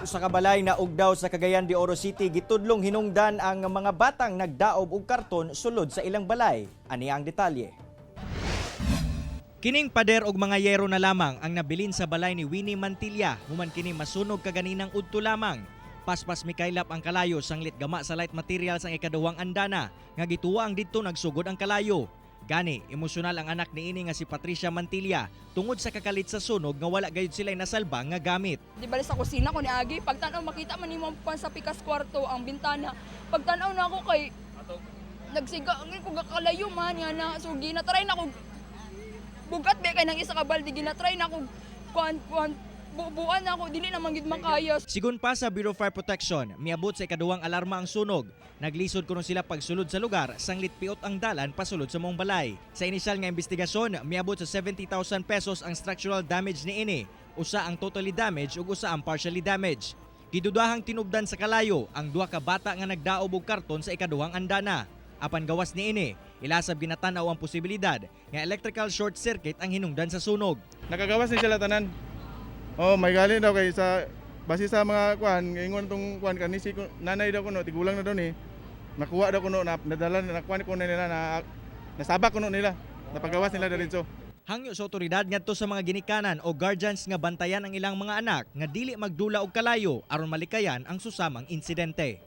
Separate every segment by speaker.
Speaker 1: Usa ka balay na ugdaw sa Cagayan de Oro City gitudlong hinungdan ang mga batang nagdaob og karton sulod sa ilang balay. Ani ang detalye. Kining pader og mga yero na lamang ang nabilin sa balay ni Winnie Mantilla human kini masunog kaganinang udto lamang. Paspas mikaylap ang kalayo sanglit gama sa light materials ang ikaduhang andana nga gituwa ang didto nagsugod ang kalayo. Gani, emosyonal ang anak niini nga si Patricia Mantilla tungod sa kakalit sa sunog nga wala gayud sila nasalba nga gamit.
Speaker 2: Di bali sa kusina ko niagi, pagtan-aw makita man nimo ang kuan sa pikas kwarto ang bintana. Pagtan-aw na ako kay nagsiga ang ko kalayo man nga na, so ginatry na ko bugat ba kay nang isa ka balde, ginatry na ko kuan kuan bubuan na ako, dili na man gid makaya.
Speaker 1: Sigun pa sa Bureau of Fire Protection, miabot sa ikaduhang alarma ang sunog. Naglisod kuno sila pagsulod sa lugar, sanglit piot ang dalan pasulod sa maong balay. Sa inisyal nga investigasyon, miabot sa 70,000 pesos ang structural damage niini. Usa ang totally damage ug usa ang partially damaged. Gidudahang tinubdan sa kalayo ang duha ka bata nga nagdaob og karton sa ikaduhang andana. Apan gawas niini, ilasab ginatan-aw ang posibilidad nga electrical short circuit ang hinungdan sa sunog.
Speaker 3: Nakagawas ni sila tanan. Oh, may gali daw kay sa base sa mga kuan, ingon tong kuan kani si nanay daw kuno, tigulang na daw ni. Nakuha daw kuno na nadala na nakuha kuno nila na nasabak kuno nila. Napagawas nila diretso.
Speaker 1: Hangyo sa otoridad ngadto sa mga ginikanan o guardians nga bantayan ang ilang mga anak nga dili magdula og kalayo aron malikayan ang susamang insidente.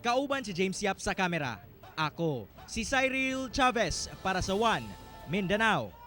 Speaker 1: Kauban si James Yap sa kamera. Ako, si Cyril Chavez para sa One Mindanao.